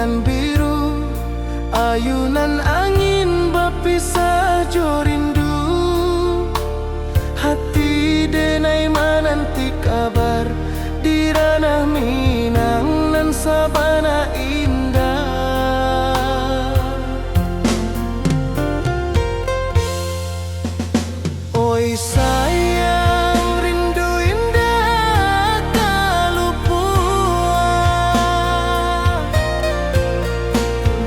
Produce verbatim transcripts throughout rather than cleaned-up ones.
Nan biru, ayunan angin bapisah jo rindu. Hati denai mananti kabar di ranah Minang nan sabana indah. Oi sayang, rindu indak ka lupuak.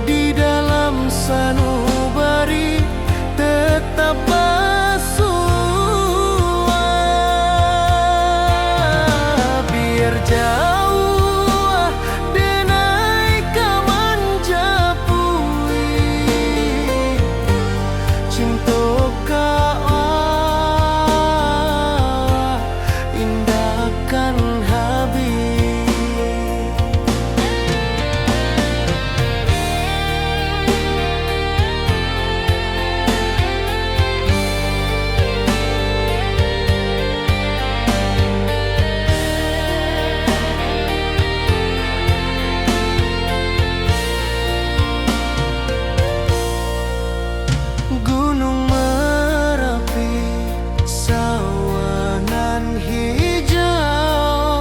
Di dalam sanubari tetap basuah. Biar jauah denai ka manjapui. Cinto ka awak indak kan habih. Gunung Marapi, sawah nan hijau,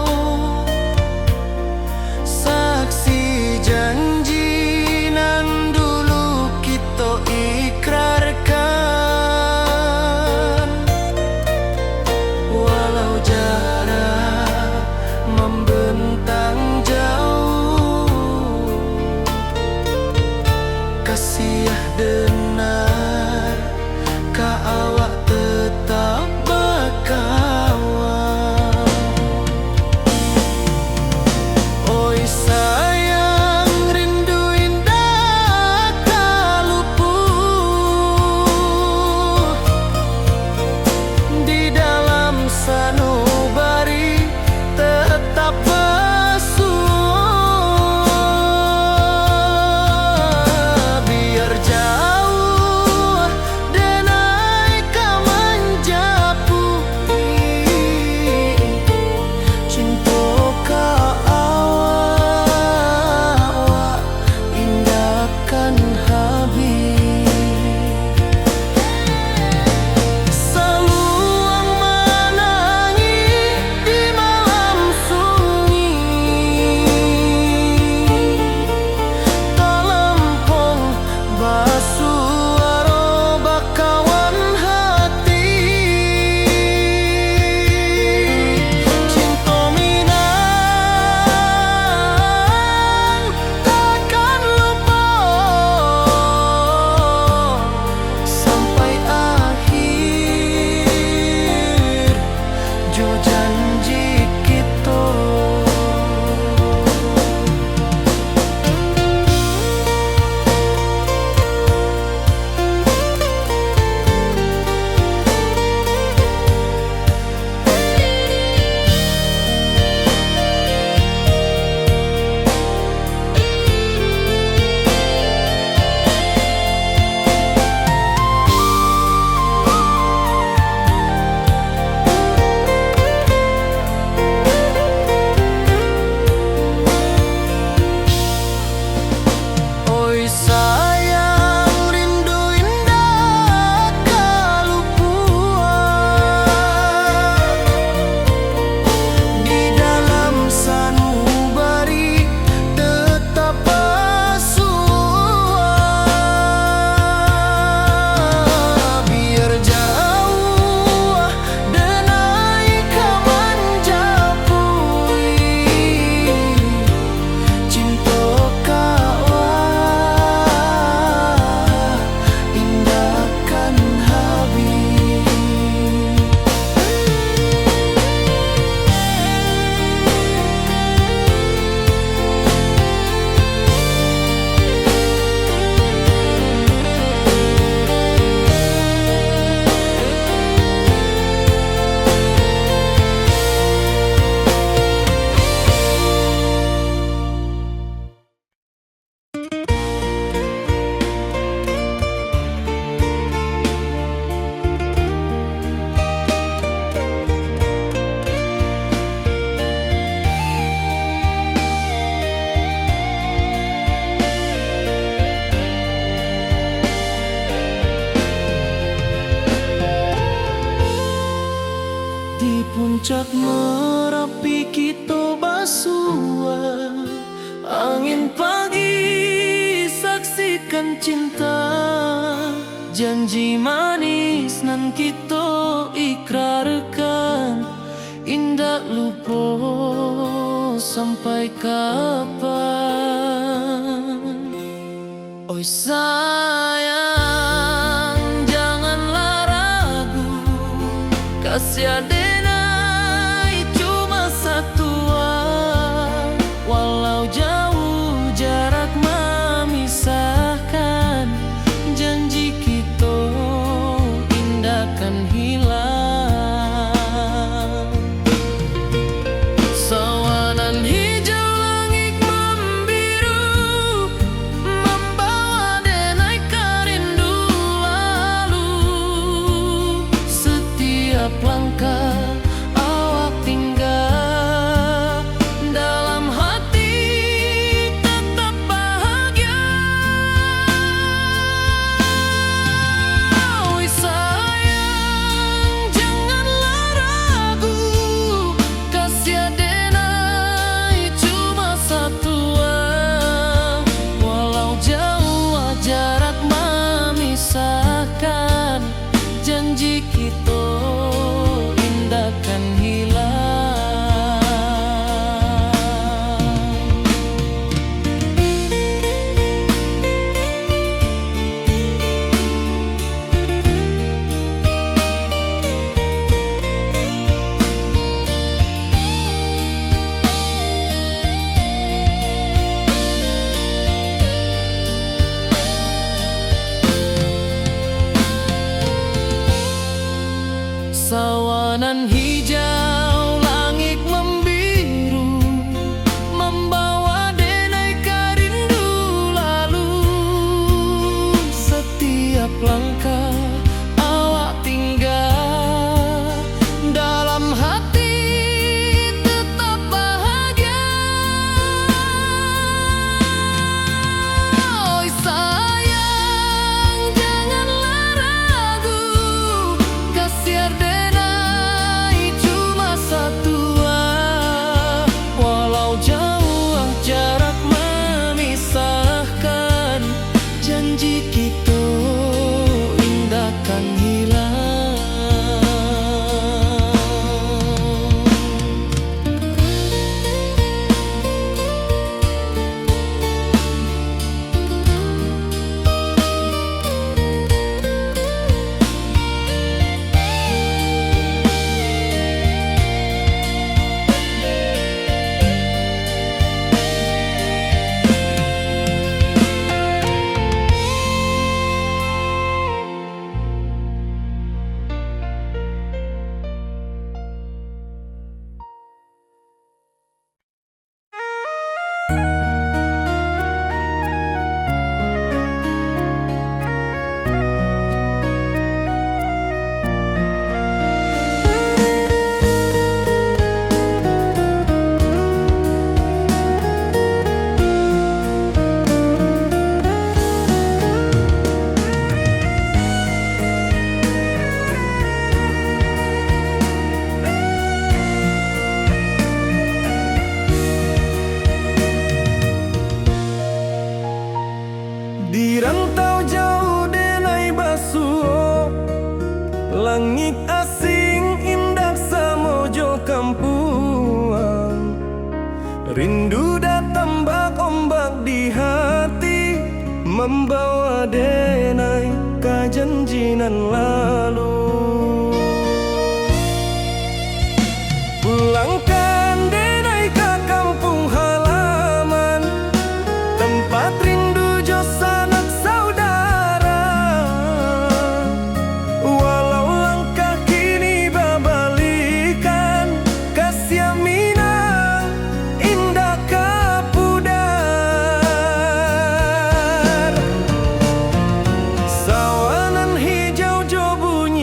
Oh, sampai kapan? Oi sayang, janganlah ragu, kasih denai cuma satua. Walau jauh jarak mamisahkan, janji kito indak kan hilang. Sawanan hijau langik mambiru, mambawa denai ka rindu lalu. Satiap langkah awak tingga, dalam hati tatap bahagia. Oi sayang, janganlah ragu, kasih denai cuma satua. Walau jauh jarak mamisahkan, janji kito indak kan hilang. Sawanan hijau langik mambiru, mambawa denai ka rindu lalu. Satiap langkah awak tingga, dalam hati tetap bahagia. Oi sayang, janganlah ragu, kasih denai cuma satua. Walau jauh jarak mamisahkan, janji kito indak kan hilang. Di rantau jauah denai basuo, langik asing indak samo jo kampuang. Rindu datang bak ombak di hati, mambawa denai ka janji nan lalu. Pulangkan denai ka kampuang halaman, tampat rindu jo sanak saudara. Walau langkah kini babalikan, kasih Minang indak ka pudar. Sawanan hijau jo bunyi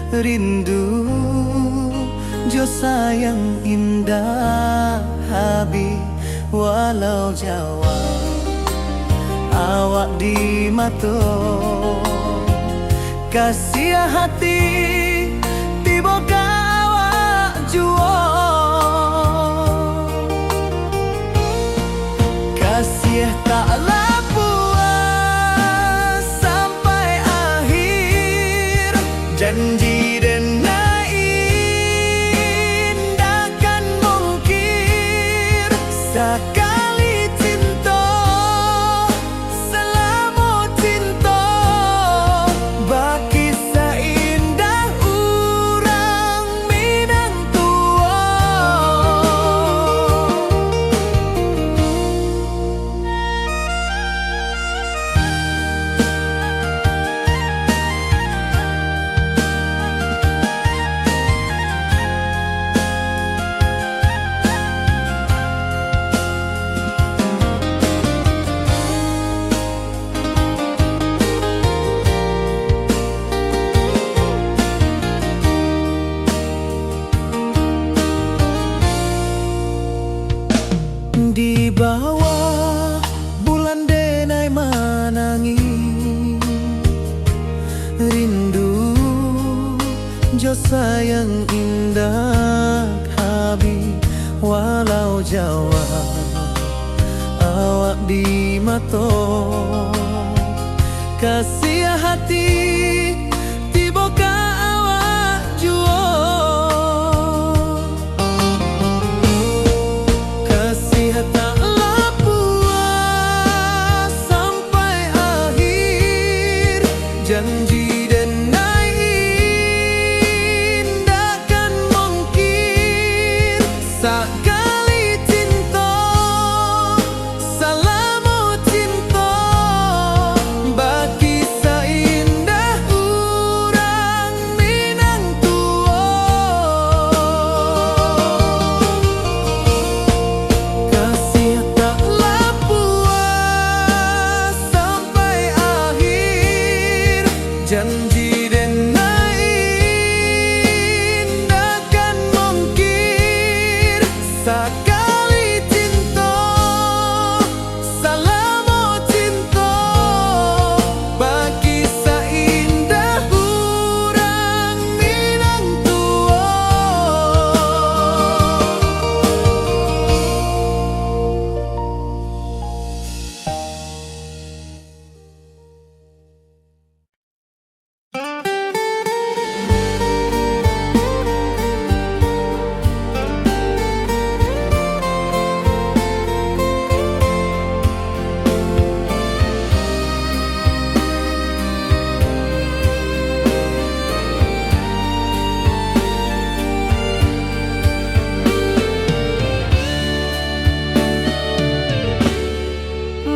Rindu jo sayang indak habih, walau jauah awak di mato. Kasiah hati tibo ka awak juo. Kasiah tak lah puas sampai akhir, janji denai indak kan mungkir. Sakali cinto, salamo cinto, bakisah indah urang Minang tuo. Di bawah bulan denai manangih, rindu jo sayang indak habih, walau jauah awak di mato. Kasiah hati tibo ka awak juo. Kasiah tak lah puas sampai akhir, janji denai indak kan mungkir. Sakali cinto, salamo cinto, bakisah indah urang Minang tuo. Kasiah tak lah puas sampai akhir, janji denai indak kan mungkir. Sakali cinto, salamo cinto, bakisah indah urang Minang tuo.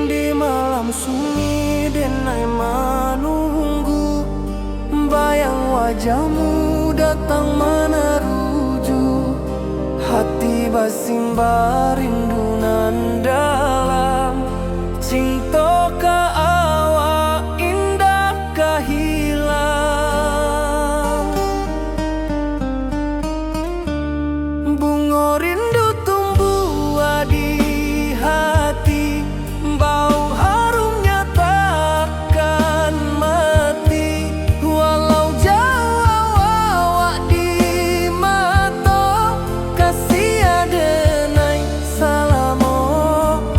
Di malam sunyi denai manunggu, bayang wajahmu datang manaruju. Hati basimba rindu nan dalam, cinto ka awak indak ka hilang. Bungo rindu tumbuah di hati, bau harumnya takkan mati. Walau jauah awak di mato, kasiah denai salamo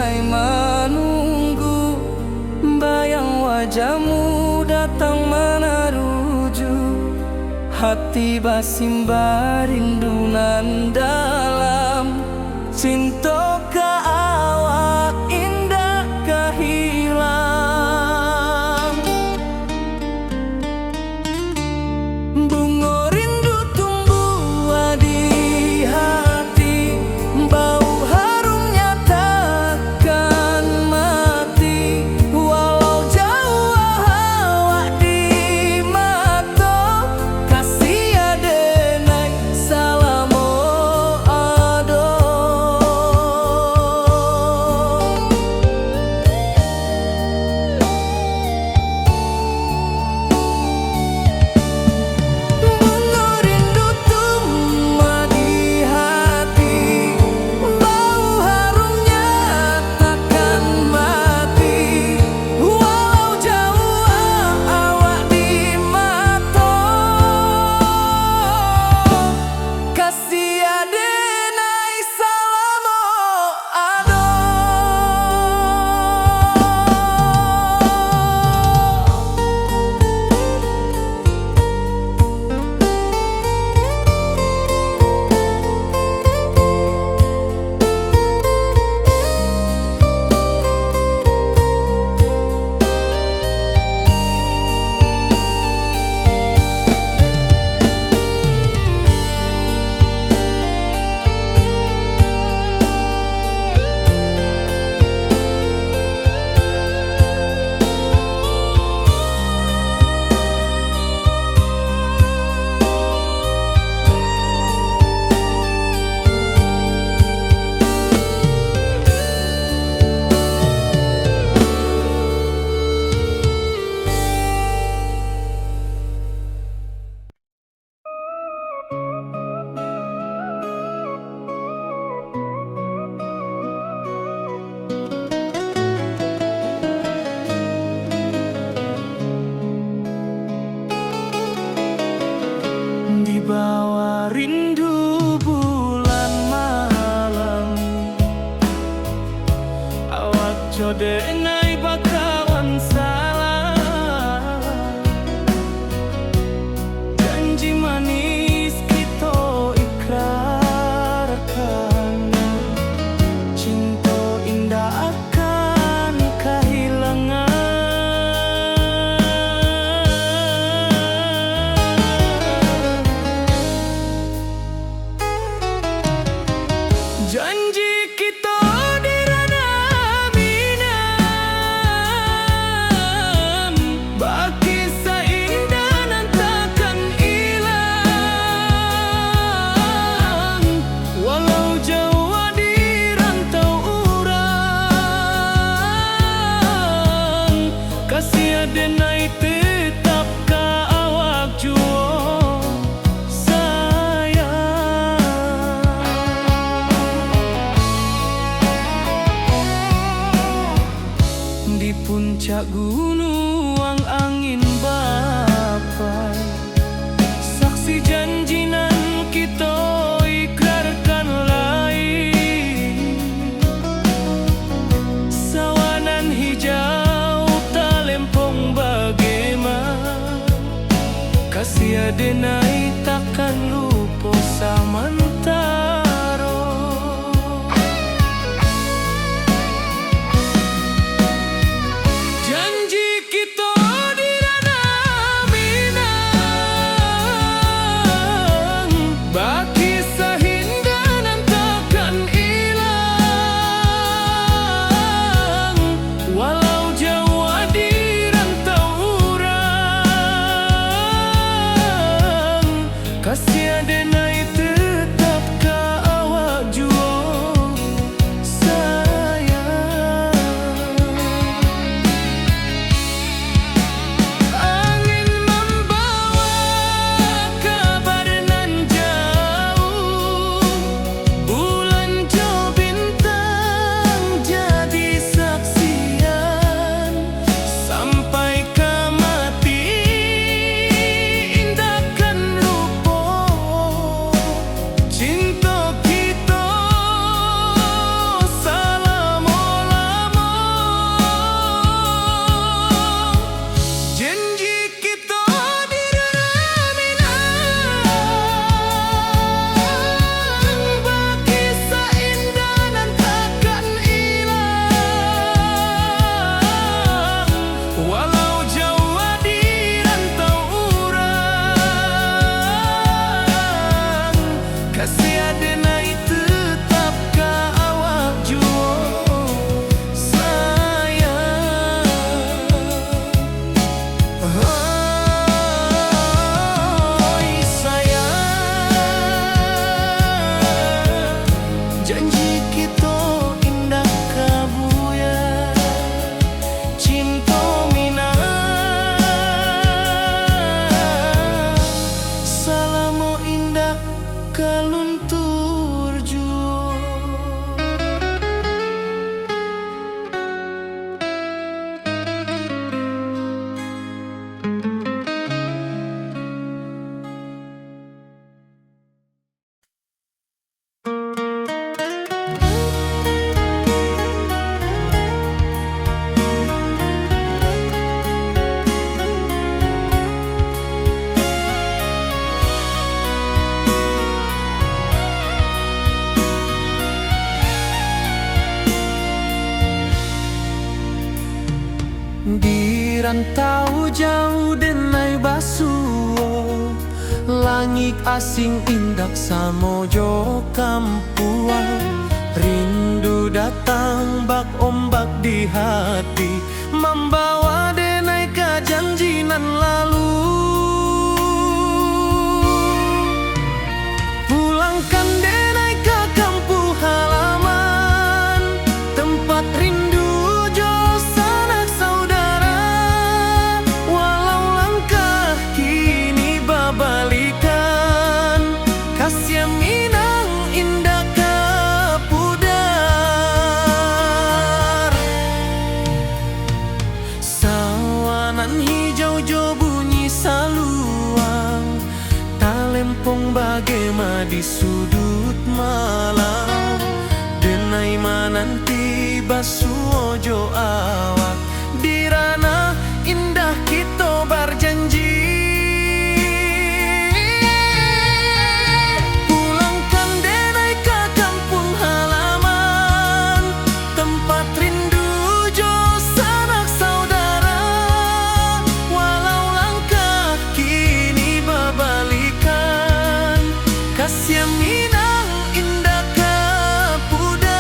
Manunggu, bayang wajahmu datang manaruju. Hati basimba rindu nan dalam, cinto ka awak indak ka hilang. Bungo rindu tumbuah di hati, bau harumnya takkan mati. Walau jauah awak di mato, kasih adenai salamo ado. Bungo rindu tumbuah di hati, bau harumnya takkan mati. Walau jauah awak di mato, kasih adenai salamo ado. Di bawah rindu bulan malam, awak jo denai bakawan salam. Janji manis kito ikrarkan, cinto indak akan kahilangan. Janji kito di ranah Minang, bakisah indah nan takkan ilang. Walau jauah di rantau urang, kasih adenai tetap ka awak juo sayang. Janji kito indak ka buyia, cinto Minang salamo indak ka luntur juo. Di rantau jauah denai basuo, langik asing indak samo jo kampuang. Rindu datang bak ombak di hati, mambawa denai ka janji nan lalu. Pulangkan denai ka kampuang halaman, tempat rindu jo sanak saudara. Walau langkah kini babalikan, kasiah Minang indak ka pudar. Sawah nan hijau jo bunyi saluang, talempong bagema di suduik malam. Denai mananti basuo jo awak, di ranah indah kito barjanji. Pulangkan denai ka kampuang halaman, tempat rindu jo sanak saudara. Walau langkah kini babalikan, kasiah Minang indak ka pudar.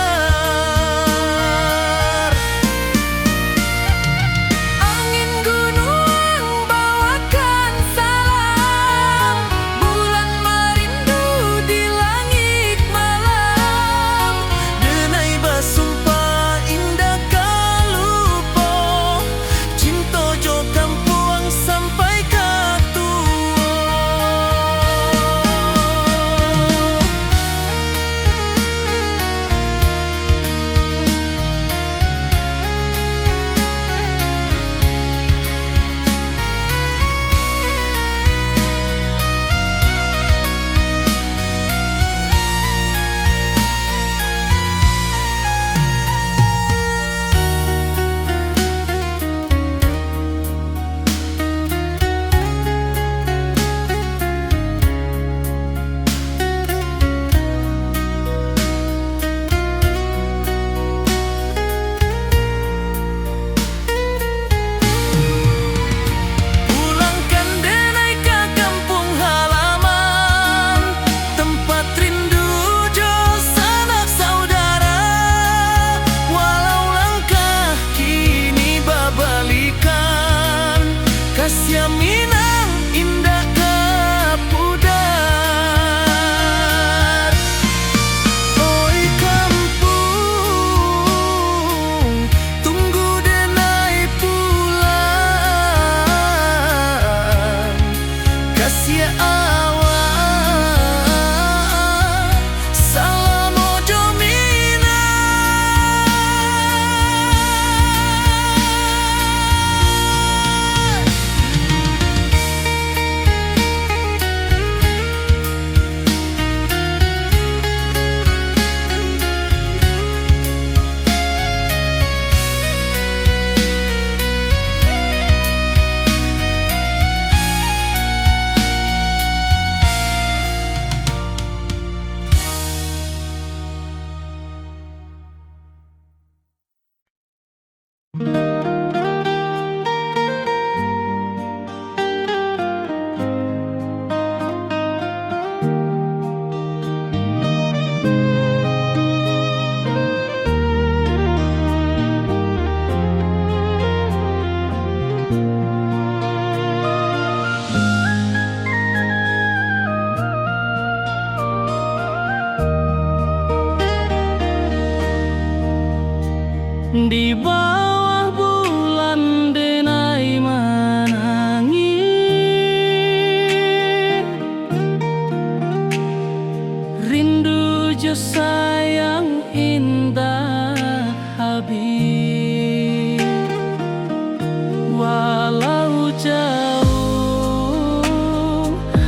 Di bawah bulan denai manangih, rindu jo sayang indak habih. Walau jauh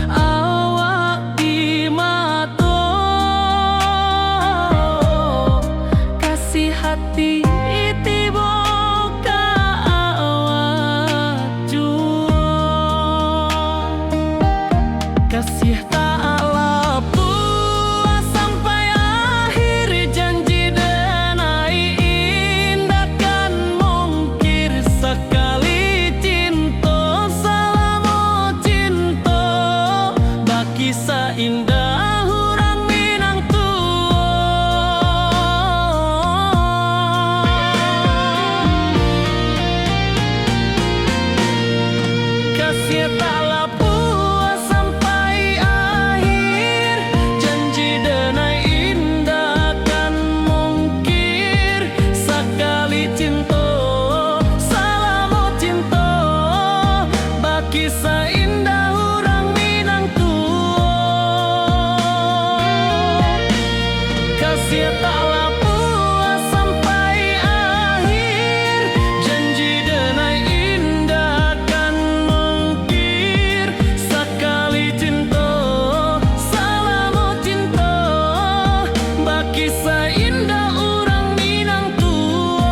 awak di mato, kasih hati tibo ka awak juo. Kasih tak lapuah sampai akhir, janji denai indak kan mungkir. Sakali cinto, salamo cinto, bakisah indah urang Minang tuo. Kasih tak lapuah sampai akhir, janji denai indak kan mungkir. Sakali cinto, salamo cinto, bakisah indah urang Minang tuo. Kasih tak lapuah sampai akhir, janji denai indak kan mungkir. Sakali cinto, salamo cinto, bakisah indah urang Minang tuo.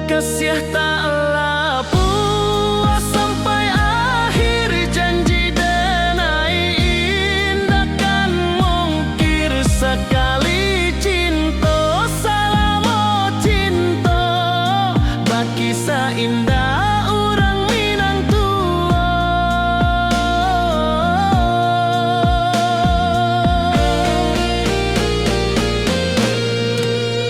Kasih tak lapuah sampai akhir, janji denai indak kan mungkir. Sakali cinto, salamo cinto, bakisah indah urang Minang tuo.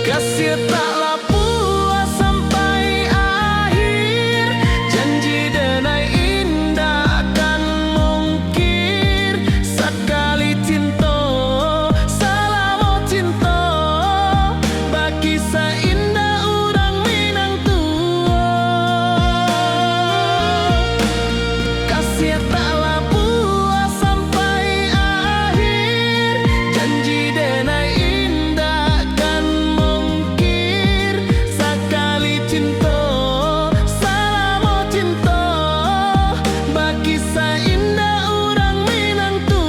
Kasih tak lapuah sampai akhir, janji denai indak kan mungkir. Sakali cinto, salamo cinto, bakisah indah urang Minang tuo. Kasih tak lapuah sampai akhir, janji denai indak kan mungkir. Sakali cinto, salamo cinto, bakisah indah urang Minang tuo.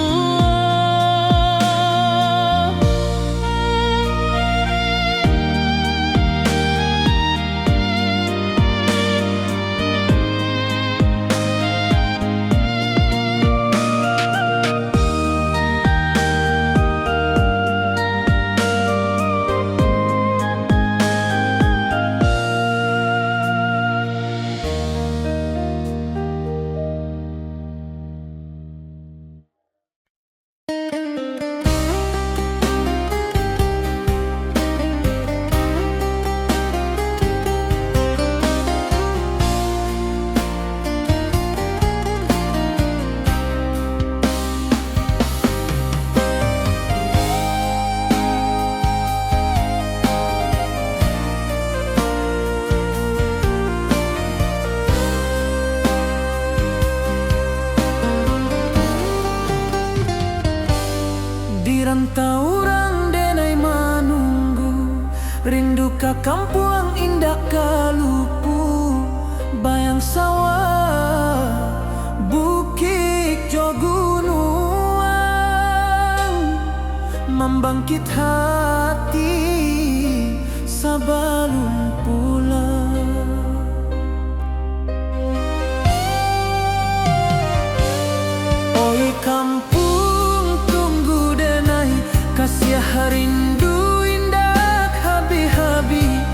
Di rantau urang denai manunggu, rindu ka kampuang indak ka lupu, bayang sawah, bukik jo gunuang, mambangkit hati sabalun pulang. Oi kampuang, tunggu denai, kasiah rindu indak habih-habih.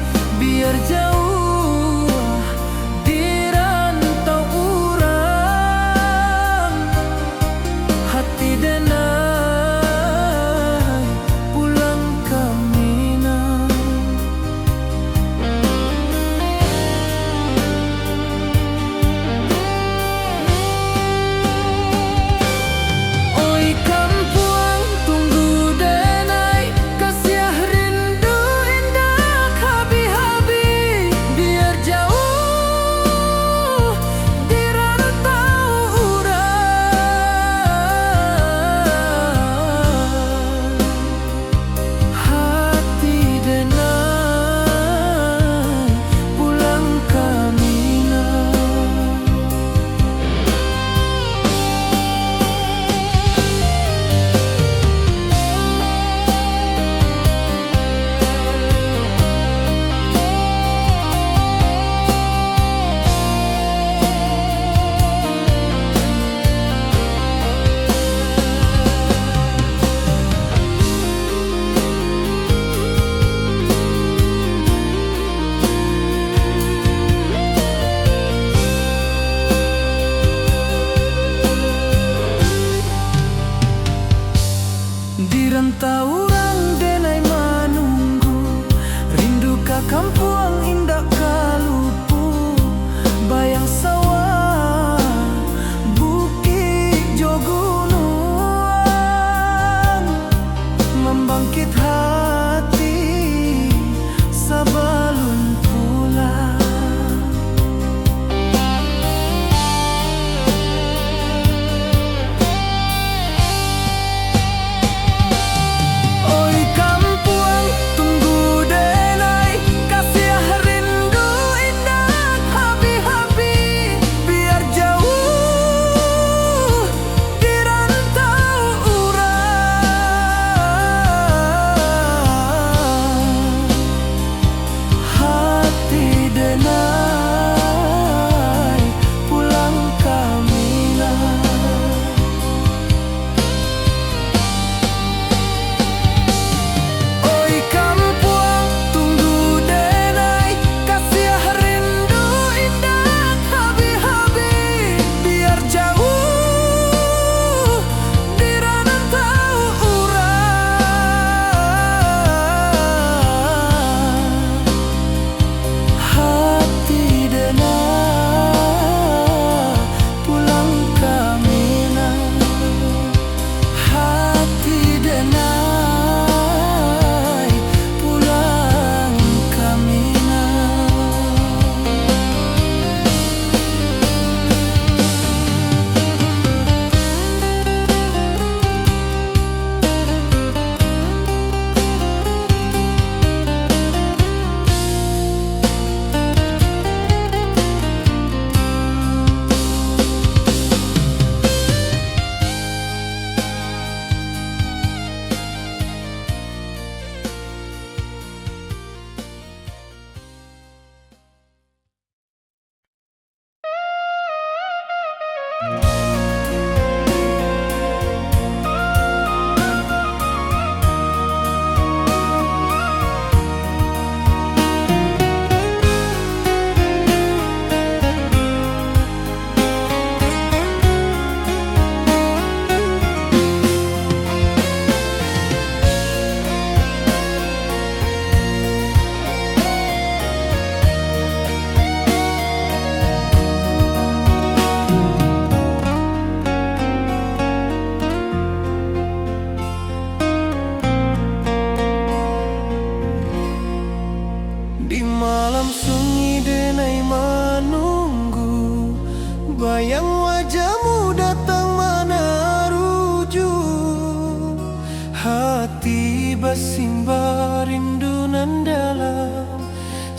Simba rindu nan dalam,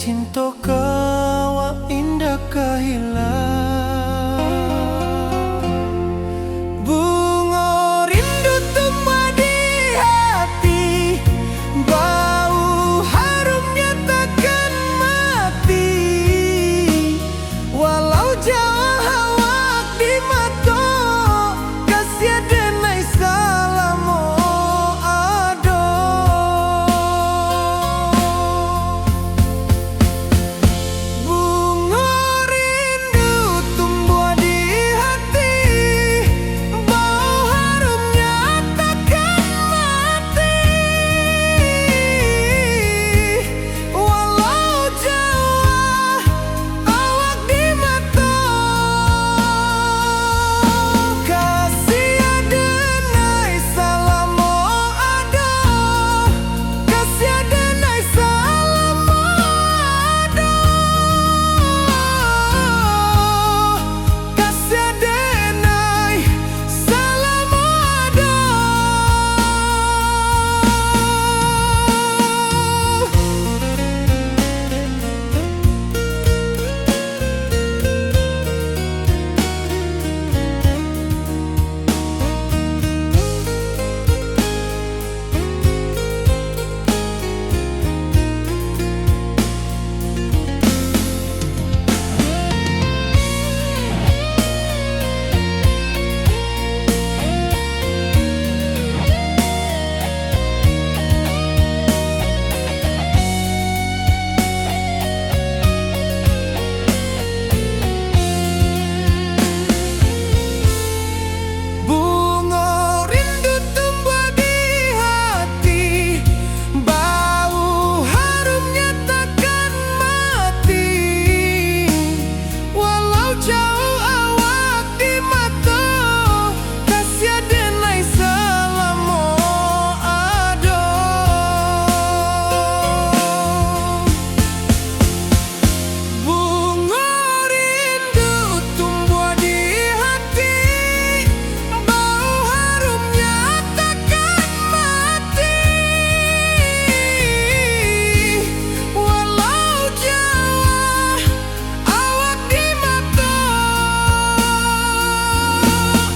cinto ka awak indak ka hilang. Bungo rindu tumbuah di hati, bau harumnya takkan mati. Walau jauah awak di mato, kasiah denai salamo ado. Bungo rindu tumbuah di hati, bau harumnya takkan mati. Walau jauah awak di mato, kasiah denai salamo ado, kasiah denai salamo ado. Kasiah denai salamo ado. Bungo rindu tumbuah di hati, bau harumnya takkan mati. Walau jauah awak di mato, kasiah denai salamo ado. Bungo rindu tumbuah di hati, bau harumnya takkan mati. Walau jauah awak di mato,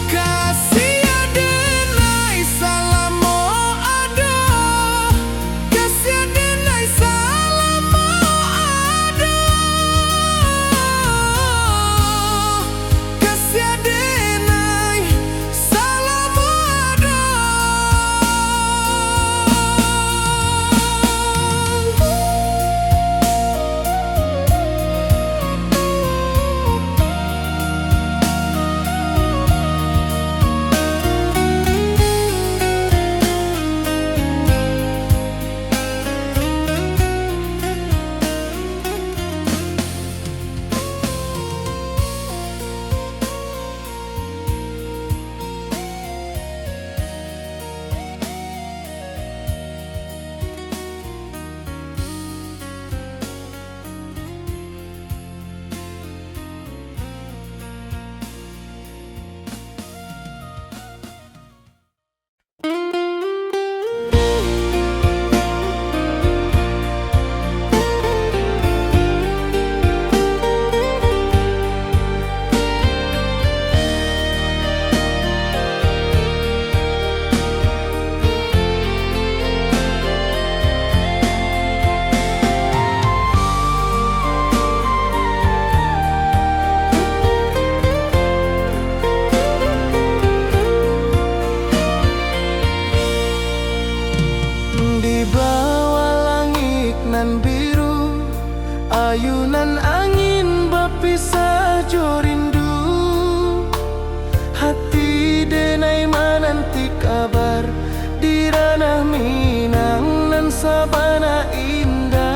kasiah denai salamo ado. Kasiah denai salamo ado, kasiah denai salamo ado. Di bawah langik nan biru, ayunan angin bapisah jo rindu. Hati denai mananti kabar di ranah Minang nan sabana indah.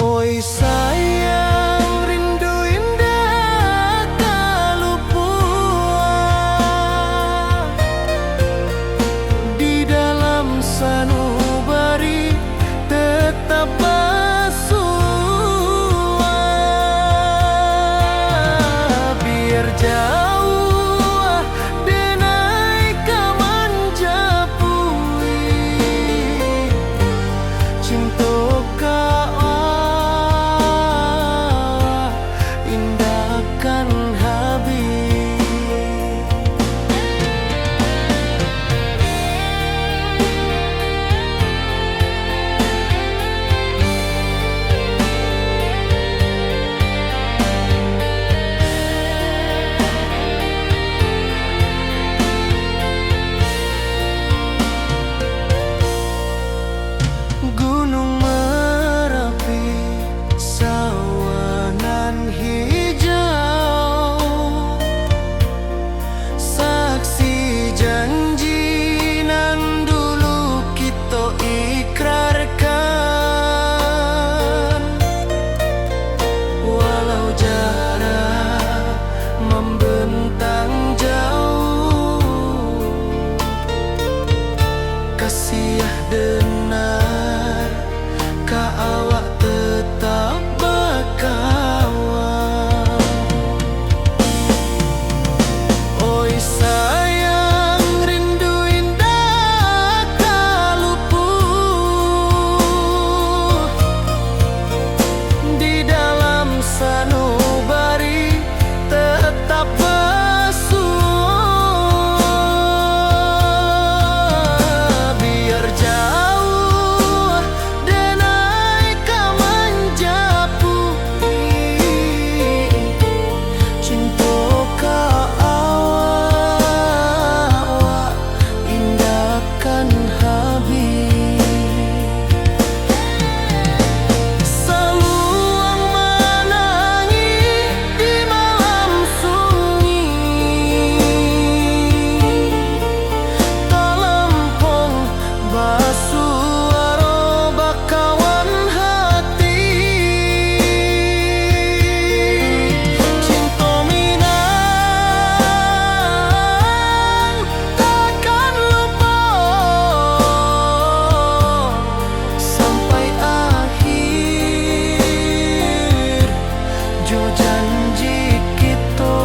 Oi sayang, rindu indak ka lupuak. Di dalam sanubari tetap basuah. Biar jauah Denai, ka awak tetap bakawan. Oi sayang, rindu indak ka lupuah. Di dalam sanubari tetap basuah. Biar jauah denai ka manjapuik, cinto ka awak indak kan habih. Saluang manangih di malam sunyi, talampong basuaro bakawan hati. Cinto Minang takkan lupo sampai akhir jo janji kito.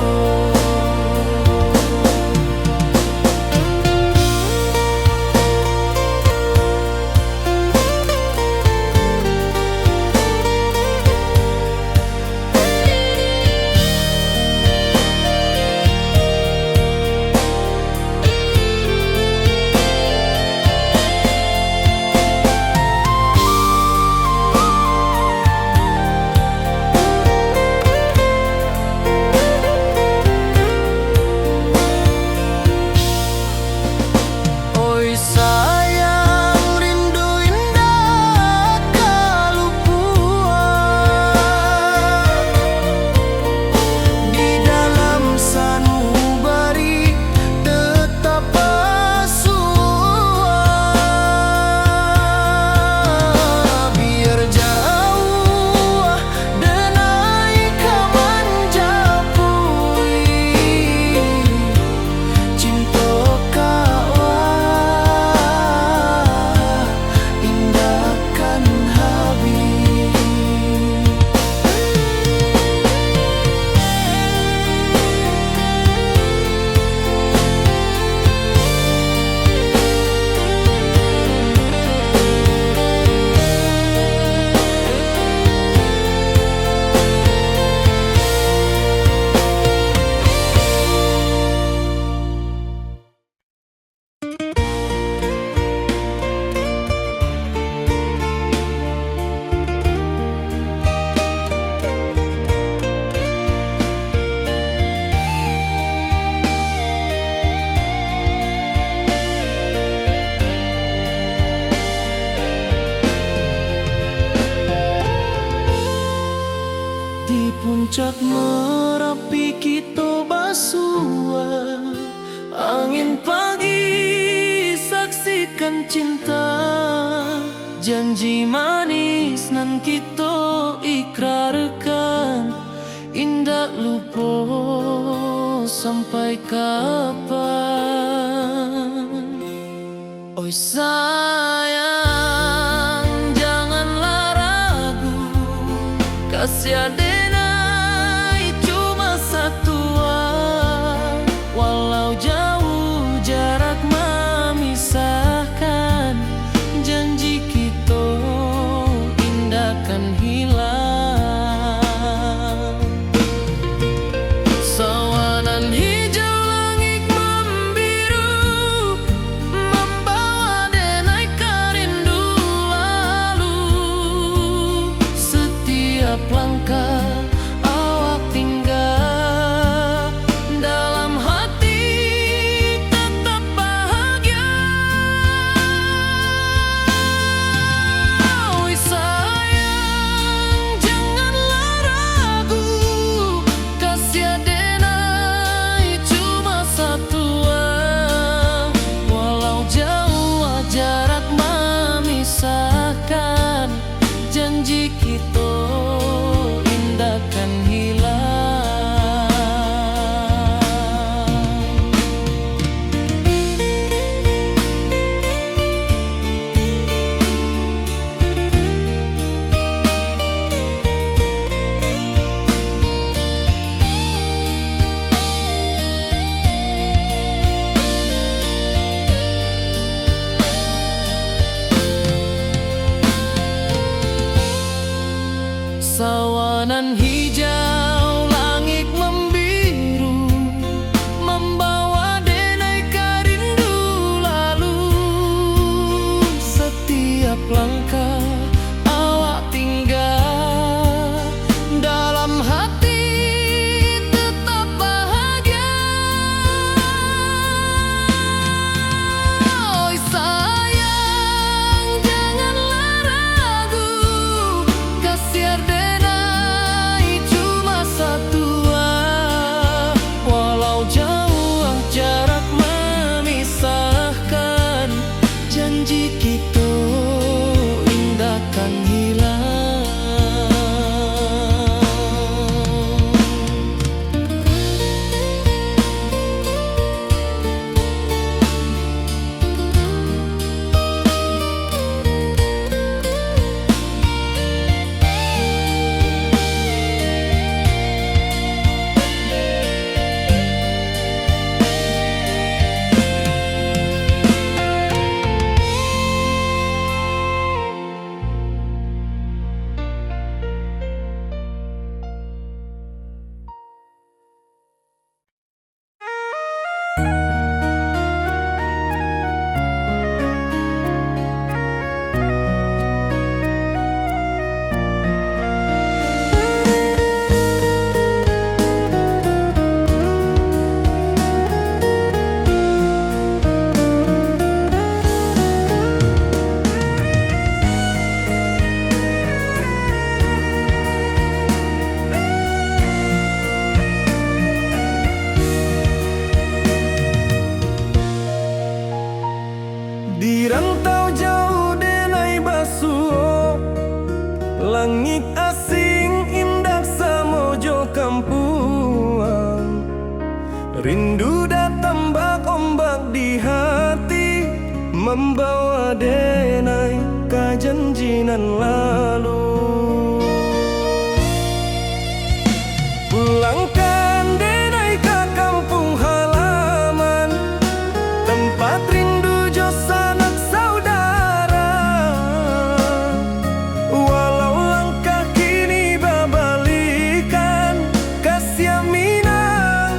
Oi sayang, rindu indak ka lupuah. Di dalam sanubari tetap basuah. Biar jauah denai ka manjapuik, cinto ka awak indak kan habih. Di puncak Marapi kito basuah. Angin pagi saksikan cinta, janji manis nan kito ikrarkan, indak lupo sampai kapan. Oi sayang, janganlah ragu, kasih adenai cuma satua. Walau jauh jarak mamisahkan, janji kito indak kan hilang. Sawanan hijau langik mambiru, mambawa denai ka rindu lalu. Satiap langkah Nan hijau langik mambiru, mambawa denai ka rindu lalu. Satiap langkah awak tingga, dalam hati tetap bahagia. Oi sayang, janganlah ragu, kasiar denai cuma satua. Walau jauah jarak mamisahkan, janji kito indak kan hilang. Di rantau jauah denai basuo, langik asing indak samo jo kampuang. Rindu datang bak ombak di hati, mambawa denai ka janji nan lalu. Pulangkan denai ka kampuang halaman, tampat rindu jo sanak saudara. Walau langkah kini babalikan, kasiah Minang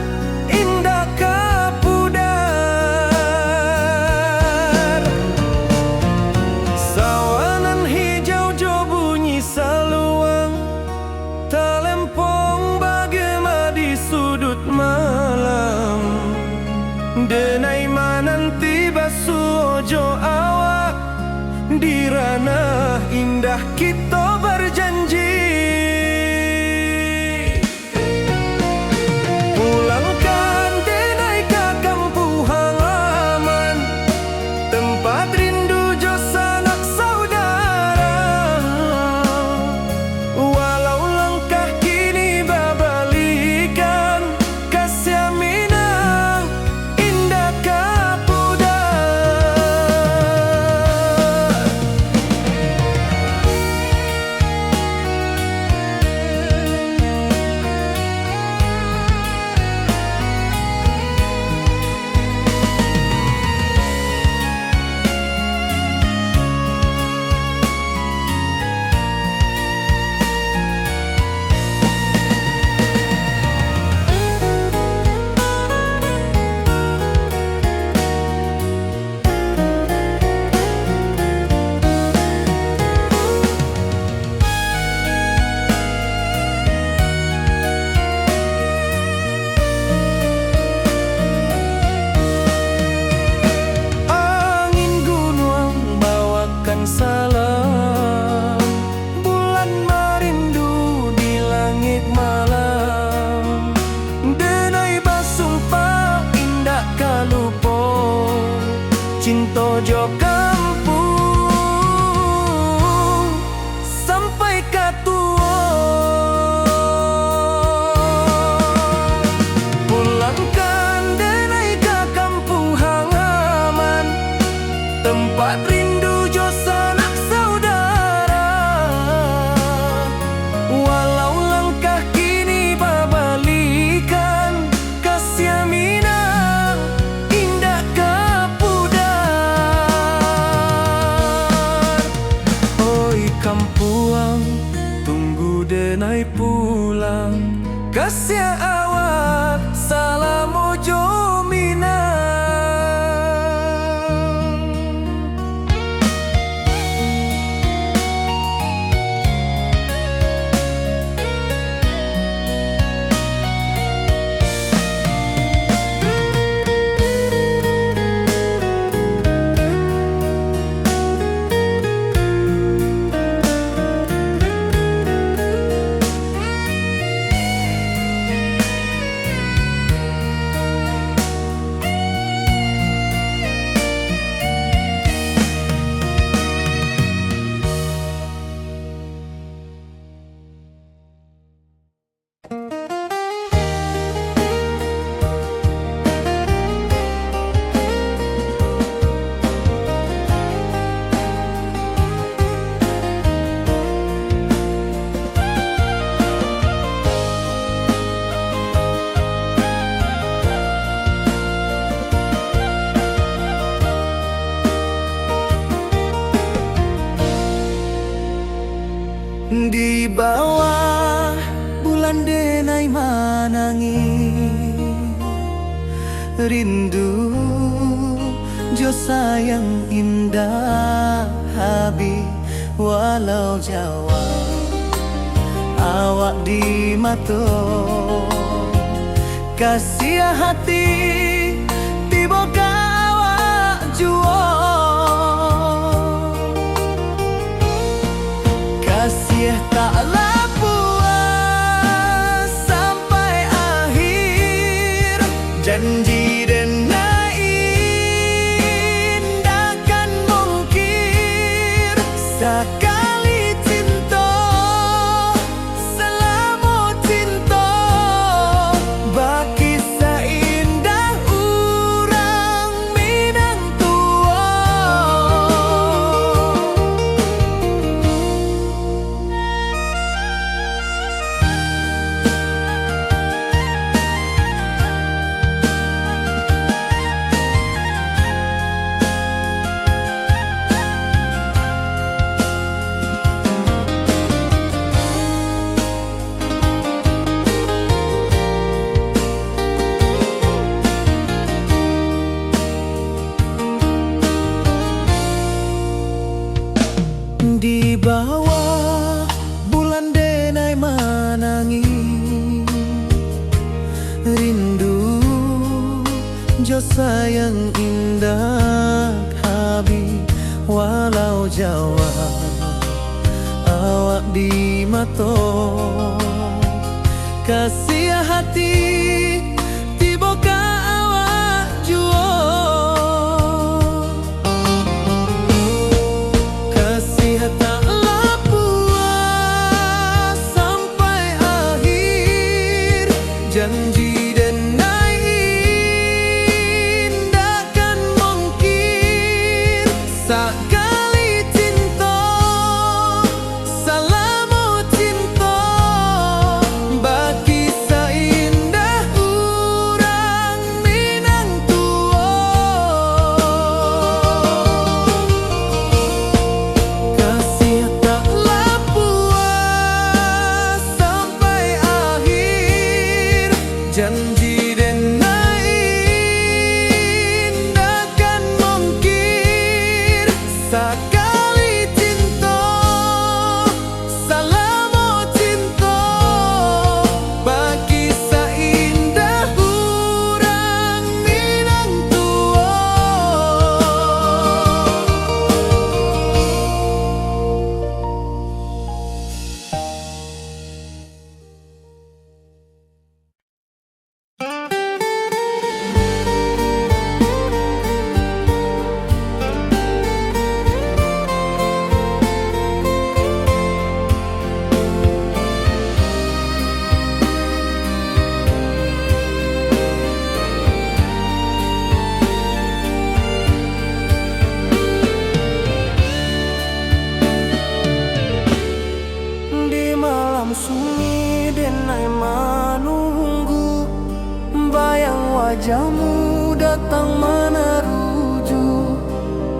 indak ka pudar. Sawah nan hijau jo bunyi saluang, talempong bagema di suduik malam. Denai mananti basuo jo awak, di ranah indah kito bajanji. Pulangkan denai ka kampuang halaman, tampat rindu jo sanak saudara. Walau langkah kini babalikan, kasiah Minang indak ka pudar. Angin gunuang bawakan salam, bulan marindu di langik malam. Denai basumpah indak ka lupo, cinto jo kampuang sampai ka tuo. Pulangkan denai ka kampuang halaman, tampat rindu jo sanak saudara. Walau langkah kini babalikan, kasiah Minang indak ka pudar. Rindu jo sayang indak habih, walau jauah awak di mato. Kasiah hati tibo ka awak juo. Kasiah taklah puas sampai akhir, janji denai indak kan mungkir. Sakali cinto, salamo cinto, bakisah indah urang Minang tuo. Di bawah bulan denai manangih, rindu jo sayang indak habih, walau jauah awak di mato. Kasiah hati tibo ka awak juo. Kasiah taklah puas sampai akhir, janji denai indak kan mungkir. Sakali cinto, salamo cinto, bakisah indah urang Minang tuo. Kasiah taklah puas sampai akhir, janji denai indak kan mungkir. Sakali cinto, salamo cinto, bakisah indah urang Minang tuo. Di malam sunyi denai manunggu, bayang wajahmu datang manaruju.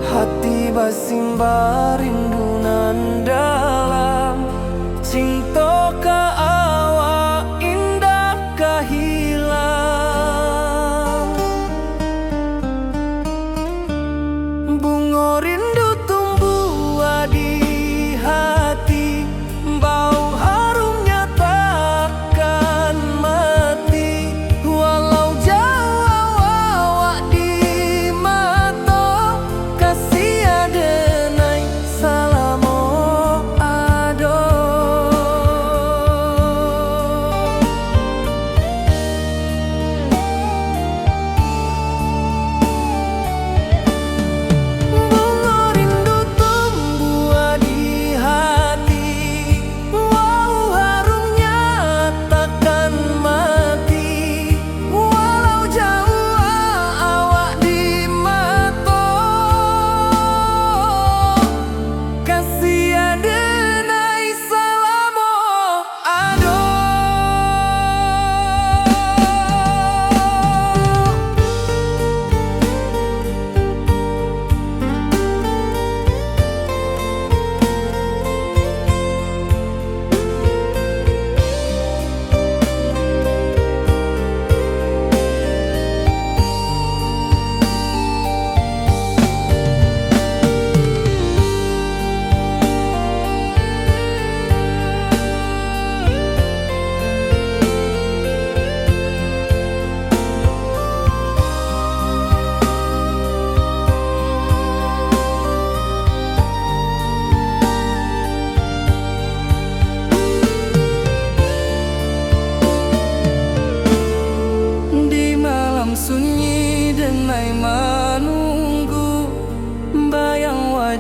Hati basimbah rindu nan dalam, cinto ka awak indak ka hilang. Bungo rindu tumbuah di hati, bau harumnya takkan mati. Walau jauah awak di mato, kasiah denai sa-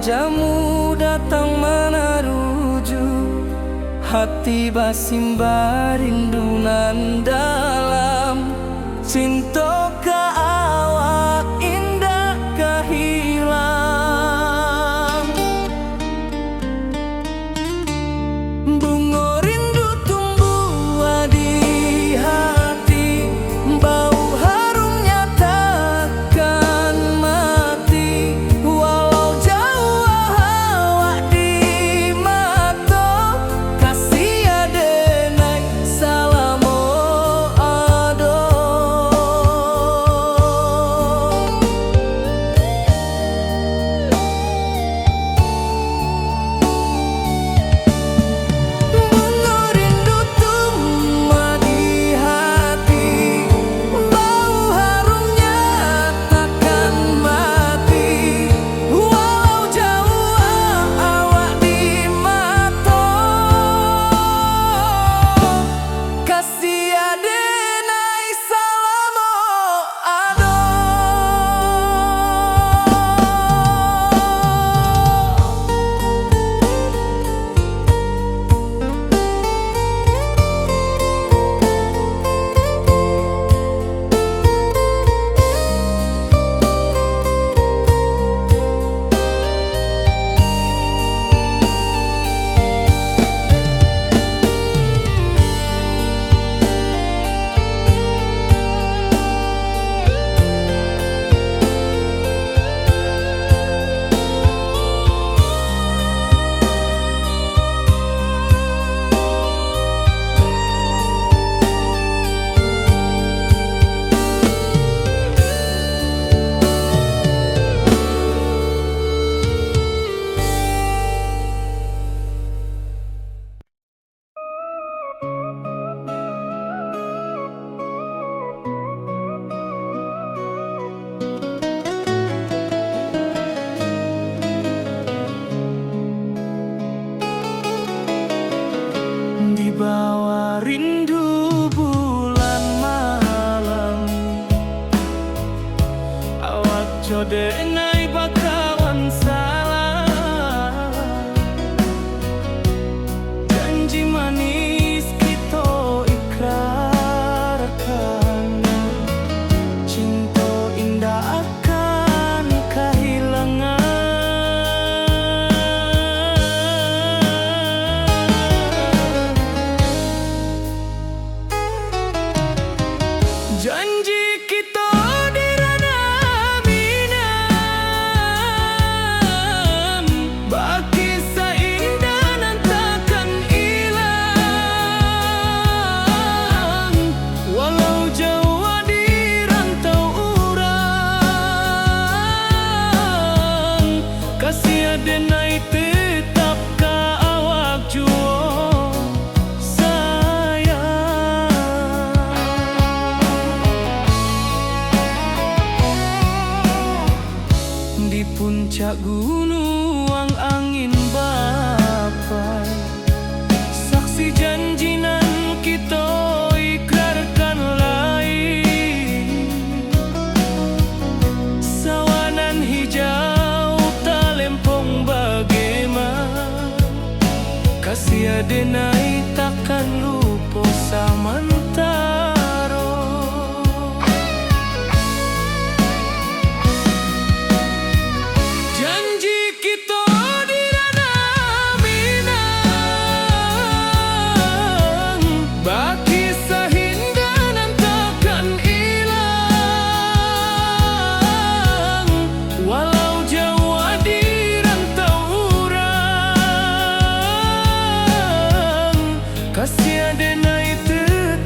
Jamu datang manaruju, hati basimbah rindu nan dalam. Cinto ka awak indak ka hilang. Bungo rindu tumbuah di hati, bau harumnya takkan mati. Walau jauah awak di mato, kasih adenai salamo ado. Bungo rindu tumbuah di hati, bau harumnya takkan mati. Walau jauah awak di mato, kasih adenai salamo ado. Di bawah rindu bulan malam, awak jo denai bakawan salam. Janji manis kito ikrarkan, cinto indak akan kahilangan. Janji kito di ranah Minang, bakisah indah nan takkan ilang. Walau jauah di rantau urang, kasih adenai tetap ka awak juo sayang. Di puncak gunuang angin bapai, saksi janji nan kito ikrarkan lai. Sawah nan hijau talempong bagema, kasih adenai takkan lupo samantaro. Janji kito di ranah Minang, bakisah indah nan takkan ilang. Walau jauah di rantau urang, kasih adenai tetap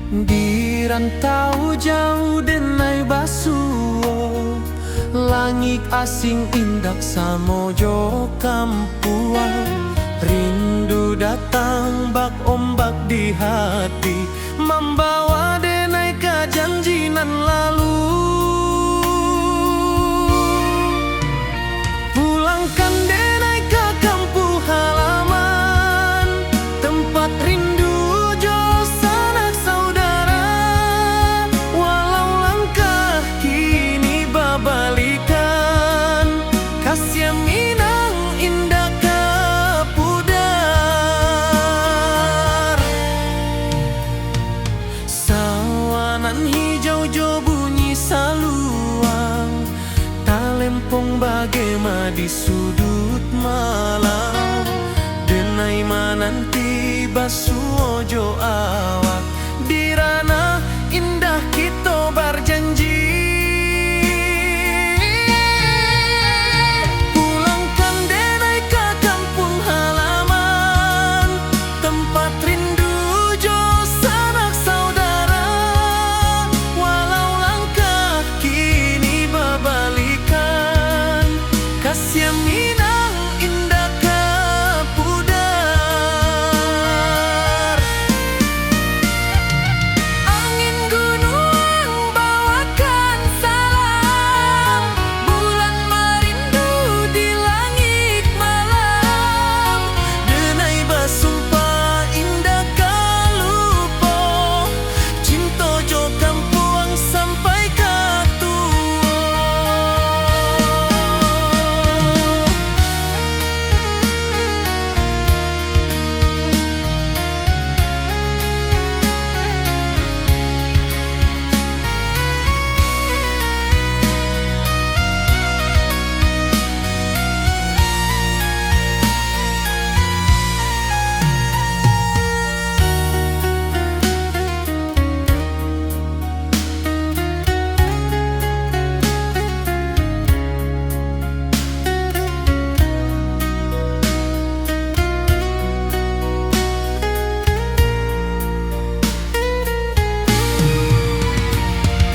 Di rantau jauah denai basuo, langik asing indak samo jo kampuang. Rindu datang bak ombak di hati, mambawa denai ka janji nan lalu. Pulangkan denai ka kampuang halaman, tempat rindu jo sanak saudara. Walau langkah kini babalikan, kasiah Minang indak ka pudar. Sawanan hijau jo bunyi saluang, talempong bagema di suduik malam. Denai mananti basuo jo awak, di ranah indah kito barjanji. Pulangkan denai ka kampuang halaman, tempat rindu jo sanak saudara. Walau langkah kini babalikan, kasiah Minang indak ka pudar. Angin gunuang bawakan salam, bulan marindu di langik malam. Denai basumpah indak ka lupo, cinto jo kampuang sampai ka tuo.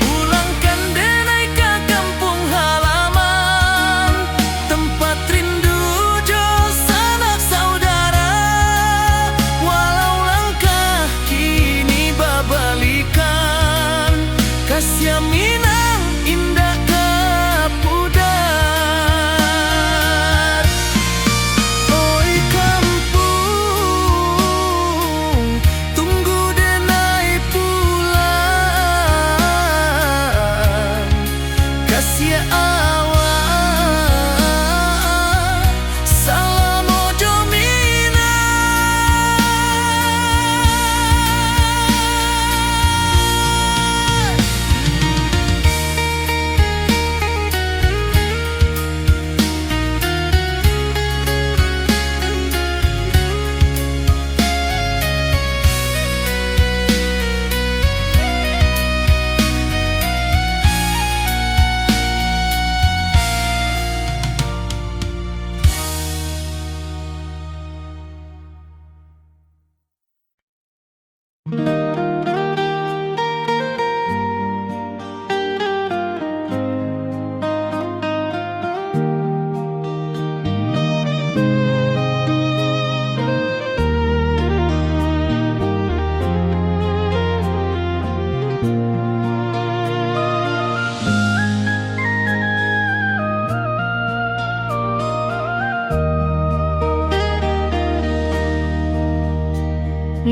Pulangkan denai ka kampuang halaman, tempat rindu jo sanak saudara. Walau langkah kini babalikan, kasiah Minang indak ka pudar. Oi kampuang, tunggu denai pulang. Kasiah awak, salamo jo Minang.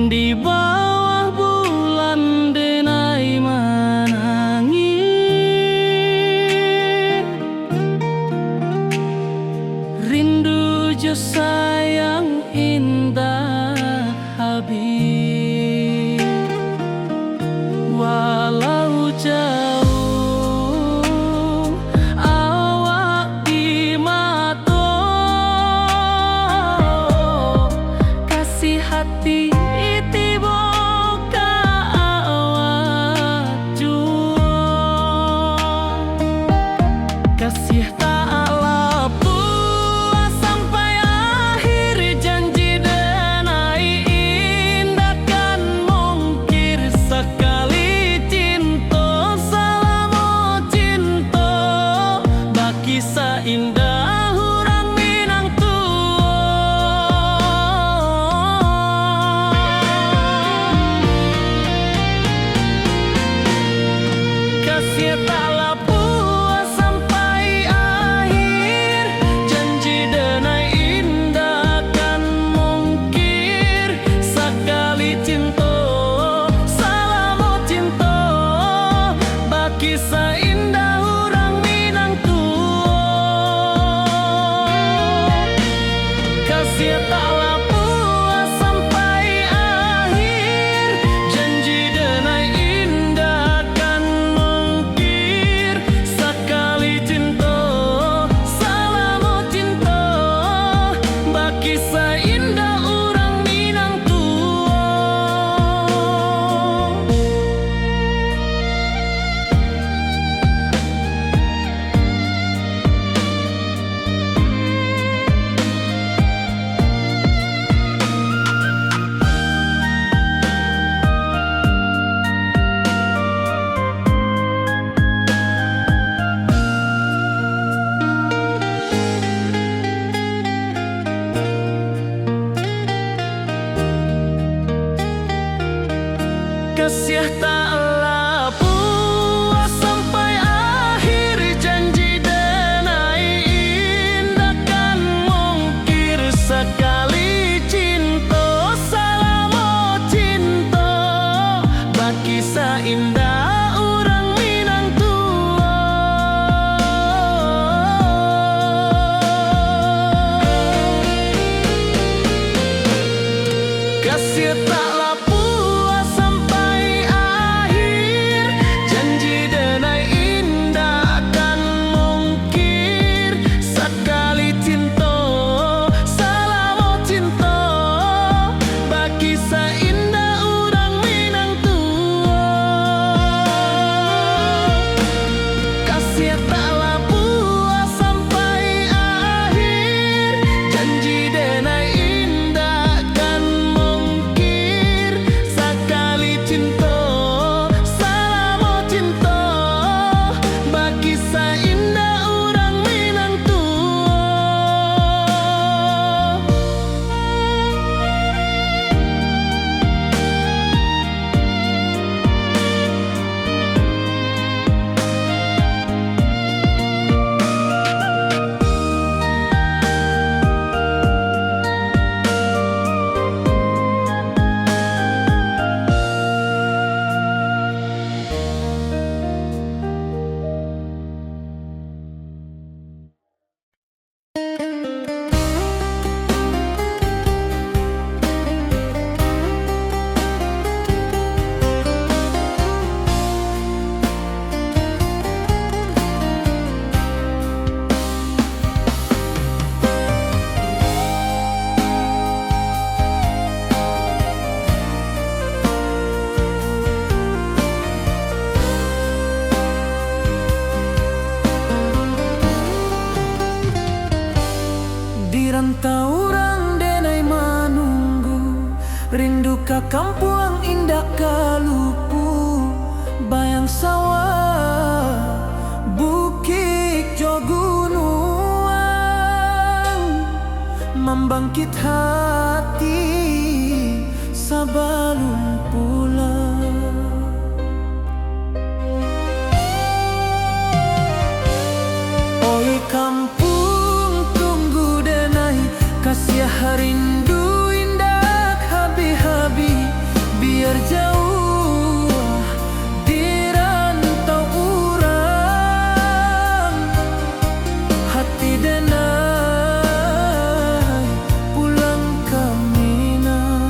Di bawah Kasiah tak lapuah sampai akhir, janji denai indak kan mungkir, sakali cinto, salamo cinto, bakisah indak urang Minang tuo. Kasiah tak lapuah sampai akhir, janji denai indak kan mungkir, sakali cinto, salamo cinto, bakisah indak urang Minang tuo. Kasiah tak lapuah sampai akhir, janji denai indak kan mungkir, sakali cinto, salamo cinto, bakisah indak urang Minang tuo. Di rantau urang denai manunggu, rindu ka kampuang indak ka lupu, bayang sawah, bukik jo gunuang, mambangkit hati sabalun pulang. Oi kampuang, tunggu denai, kasiah rindu indak habih-habih, biar jauah di rantau urang, hati denai pulang ka Minang.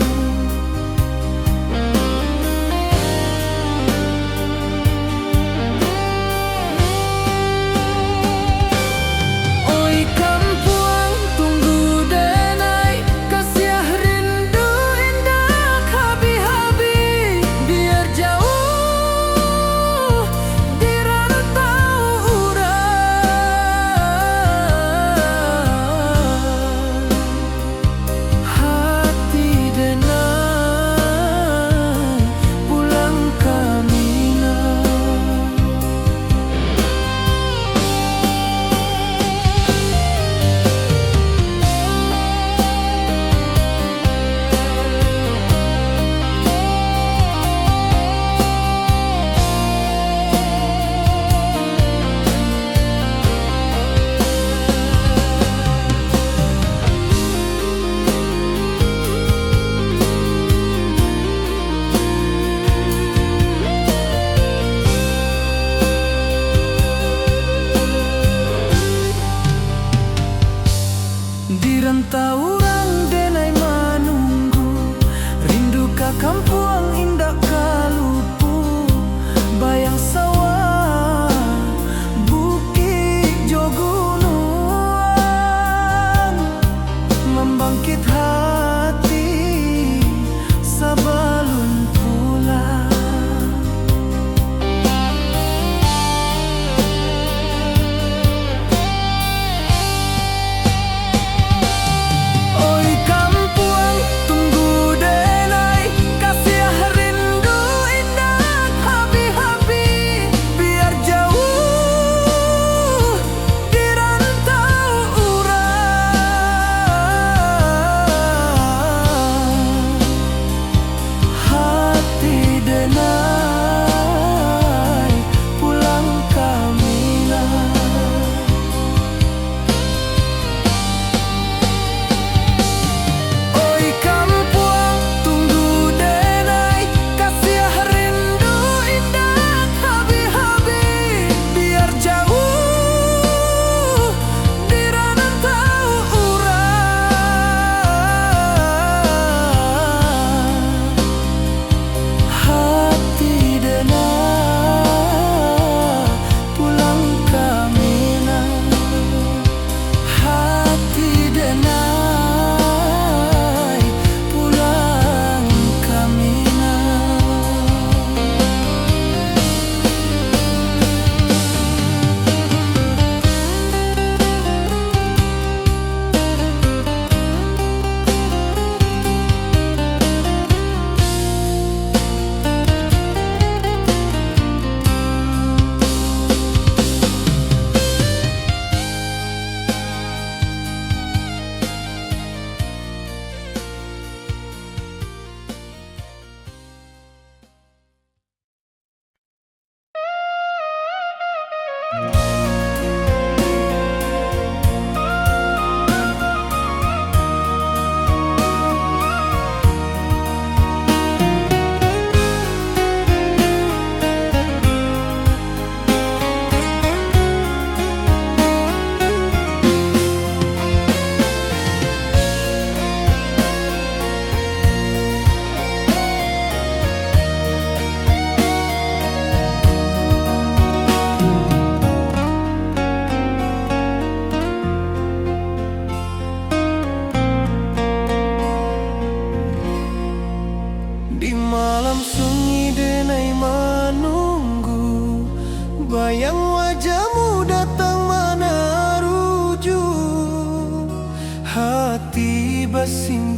Di malam sunyi denai manunggu, bayang wajahmu datang manaruju. Hati basin